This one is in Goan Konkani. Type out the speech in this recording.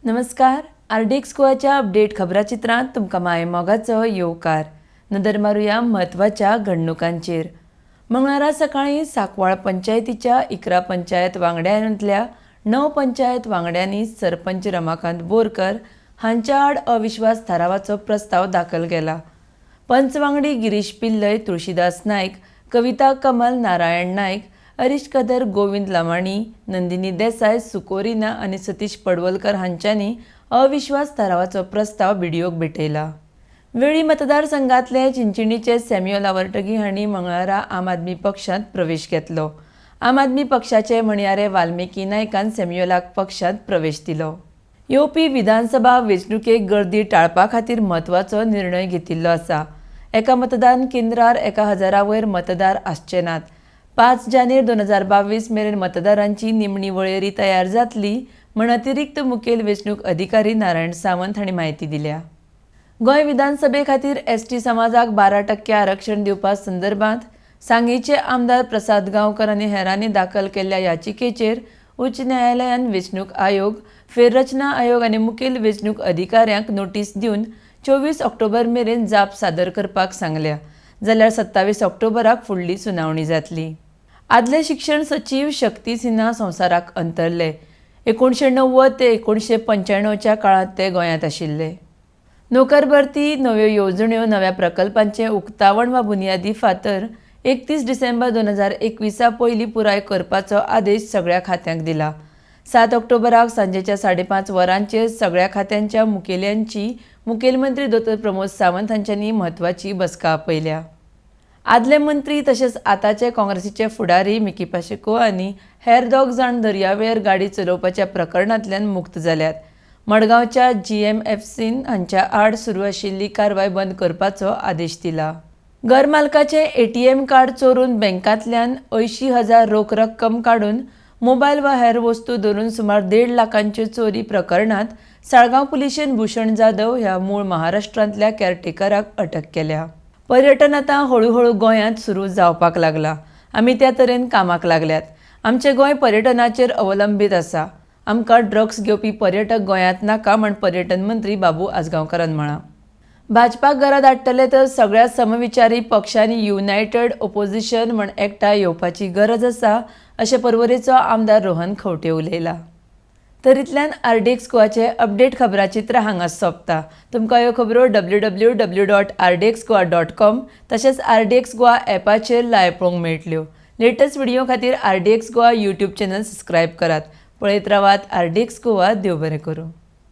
नमस्कार, आरडीएक्स गोवाच्या अपडेट खबराचित्रांत तुमकां माये मोगाचो येवकार. नदर मारुया म्हत्वाच्या घडणुकांचेर. मंगळारा सकाळीं सांकवाळ पंचायतीच्या 11 पंचायत वांगड्यांतल्या 9 पंचायत वांगड्यांनी सरपंच रमाकांत बोरकर हांच्या आड अविश्वास थारावाचो प्रस्ताव दाखल केला. पंच वांगडी गिरीश पिल्लय, तुळशीदास नायक, कविता कमल, नारायण नायक, हरीश कदर, गोविंद लमाणी, नंदिनी देसाय, सुकोरिना आनी सतीश पडवलकर हांच्यांनी अविश्वास थारावाचो प्रस्ताव बीडीओक भेटयला. वेळ्ळी मतदारसंघातले चिंचिणीचे सॅम्युअल आवर्टगी हांणी मंगळारा आम आदमी पक्षांत प्रवेश घेतलो. आम आदमी पक्षाचे म्हणयारे वाल्मिकी नायकान सॅम्युअलाक पक्षांत प्रवेश दिलो. येवपी विधानसभा वेंचणुकेक गर्दी टाळपा खातीर म्हत्वाचो निर्णय घेतिल्लो आसा. एका मतदान केंद्रार 1000 वयर मतदार आसचे नात. 5 जानेर 2022 मेरेन मतदारांची निमणी वळेरी तयार जातली म्हण अतिरिक्त मुखेल वेंचणूक अधिकारी नारायण सावंत हांणी म्हायती दिल्या. गोंय विधानसभे खातीर एसटी समाजाक 12% आरक्षण दिवपा संदर्भात सांगेचे आमदार प्रसाद गांवकर आनी हेरांनी दाखल केल्ल्या याचिकेचेर उच्च न्यायालयान वेंचणूक आयोग, फेररचना आयोग आनी मुखेल वेंचणूक अधिकाऱ्यांक नोटीस दिवन 24 ऑक्टोबर मेरेन जाप सादर करपाक सांगल्या. जाल्यार 27 ऑक्टोबराक फुडली सुनावणी जातली. आदले शिक्षण सचीव शक्ती सिन्हा संवसाराक अंतरले. 1990 ते 1995च्या काळांत ते गोंयांत आशिल्ले. नोकर भरती, नव्यो येवजण्यो, नव्या प्रकल्पांचें उक्तावण वा बुनियादी फातर 31 डिसेंबर 2021 पयलीं पुराय करपाचो आदेश सगळ्या खात्यांक दिला. 7 ऑक्टोबराक सांजेच्या 5:30 वरांचेर सगळ्या खात्यांच्या मुखेल्यांची मुखेलमंत्री दोतोर प्रमोद सावंत हांच्यांनी म्हत्वाची बसका आपयल्या. आदले मंत्री तशेंच आतांचे काँग्रेसीचे फुडारी मिकी पाशेको आनी हेर 2 जाण दर्यावेळेर गाडी चलोवपाच्या प्रकरणांतल्यान मुक्त जाल्यात. मडगांवच्या जीएमएफसीन हांच्या आड सुरू आशिल्ली कारवाय बंद करपाचो आदेश दिला. घर मालकाचें एटीएम कार्ड चोरून बँकांतल्यान 80,000 रोख रक्कम काडून मोबायल वा हेर वस्तू धरून सुमार 1.5 लाखांच्यो चोरी प्रकरणांत साळगांव पुलिशेन भूषण जाधव ह्या मूळ महाराष्ट्रांतल्या कॅरटेकराक अटक केल्या. पर्यटन आतां हळूहळू गोंयांत सुरू जावपाक लागला. आमी त्या तरेन कामाक लागल्यात. आमचें गोंय पर्यटनाचेर अवलंबीत आसा. आमकां ड्रग्स घेवपी पर्यटक गोंयांत नाका म्हण पर्यटन मंत्री बाबू आजगांवकारान म्हळां. भाजपाक घरा धाडटले तर सगळ्या समविचारी पक्षांनी युनायटेड ओपोजिशन म्हण एकठांय येवपाची गरज आसा अशें पर्वरेचो आमदार रोहन खंवटे उलयला. तर इतल्यान आरडीएक्स गोवाचे अपडेट खबराचित्र हांगा सोंपता. तुमकां ह्यो खबरो www.rdxgoa.com तशेंच आरडीएक्स गोवा ॲपाचेर लायव्ह पळोवंक मेळटल्यो. लेटस्ट व्हिडिओ खातीर RDX Goa YouTube channel subscribe करात. पळयत रावात आरडीएक्स गोवा. देव बरें करूं.